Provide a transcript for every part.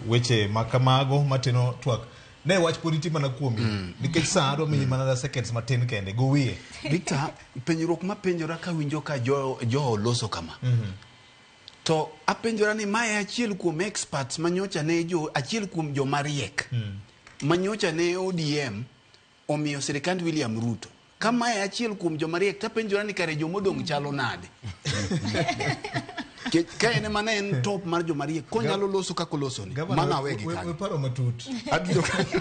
weche ma kamago mateno twak. Ne wach pod nitie mana kuomi. Nikech sa adwa miyi mana seconds matin kende. Go wiye. Victor, penjruok mapenjora kawinjo ka jo, jo loso kama. To apenjora ni mae achiel kuom experts manyocha ne jo achiel kuom joma riek manyocha ne ODM omiyo sirikand William Ruto. Ka mae achiel kuom joma riek tapenjora ni kare jomodong' chalo nade? Ka en ema ne en top mar joma riek konyalo loso kaka oloso ni mano awe gi kanyo. We paro matut. Abiro kanyo.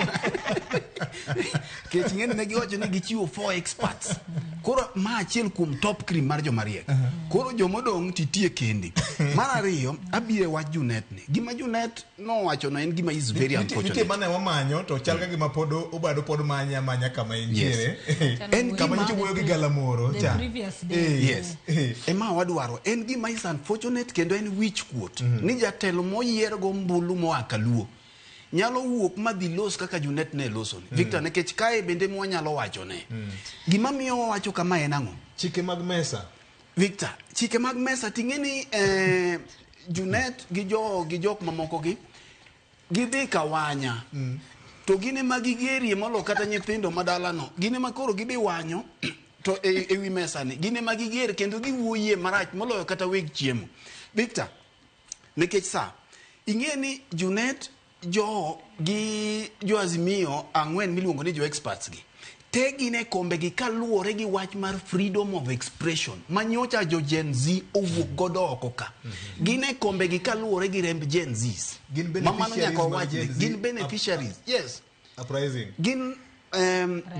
Kech ng'eni ne giwacho ni gichiwo four experts. Koro ma achiel kuom top cream mar joma riek. Koro jomodong' titie kendi. Mar ariyo, abiro e wach Junet ni. Gima Junet nowacho no en gima is very Nitie nitie unfortunate. mane wamanyo to chal ka gima pod obado pod manye amanya kama entiere. En Kama gima nyocha wuoyo gi galamoro The cha. previous day. Eh, Yes. eh. Ema wadwaro. En gima is unfortunate kendo en wich kuot. Ni jatelo moyier go ombulu moa Kaluo nyalo wuok madhi los kaka Junet ne loso ni. Victor, nikech kae bende mwanyalo wacho ne. Gima miyo wawacho kama en ang'o? Chike mag mesa. Victor, chike mag mesa ting'e ni Junet gi jo gi jok mamoko gi gidhi kawanya. To gin ema gigerie molo kata nyithindo madalano. Gin ema koro gidhi wanyo to e, e wi mesa ni gin ema giger kendo giwuoyie marach moloyo kata weg chiemo. Victor, nikech sa ing'e ni Junet jo gi jo Azimio ang'wen miluongo ni jo experts gi te gin e kombe gi kaluwore gi wach mar freedom of expression manyocha jo Gen Z owuok godo oko ka. Gin e kombe gi kaluwore gi remb Gen Zs. Gin Ma mano beneficiaries nyaka mag wawach ni Gen Z. gin beneficiaries. Yes. Uprising. Gin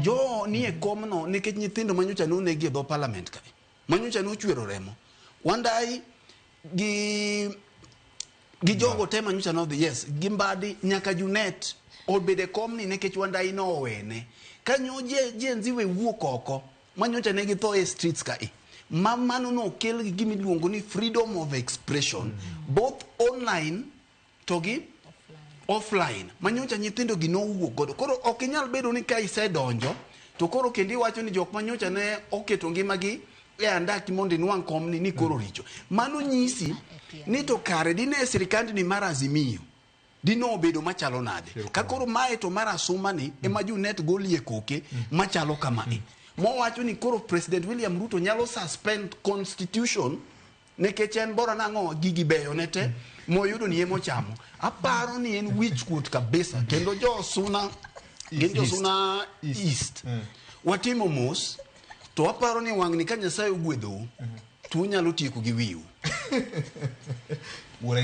jo nie komno nikech nyithindo manyocha nonegi e dho parliament kae. Manyocha nochwero remo. Wandai gi gi jogo te manyocha nodhi yes gi Mbadi nyaka Junet obedo e komni nikech Wandai nowene. Kanyo Gen Z we wuok oko manyocha ne githo e streets kae. Ma mano nokel gi gima iluongo ni freedom of expression both online to gi offline manyocha nyithindo gi nowuok godo. Koro ok inyal bedo ni ka isedonjo to koro kendo iwacho ni jok manyocha ne oketo ngimagi e andaki mondo inwang' komni ni koro richo. Mano nyisi ni to kare dine sirikandni mar Azimio dine obedo machalo nade. Ka koro mae to mar Asuma ni ema Junet golie koke machalo kamae. Mowacho ni koro President William Ruto nyalo suspend constitution nikech en bora nang'o gigi beyo ne te moyudo ni emochamo. Aparo ni en wich kuot kabisa kendo jo Suna gin jo Suna East. Watimo mos to aparo ni wang'ni ka Nyasaye ogwedhou to unyalo tieko gi wiu. Wuora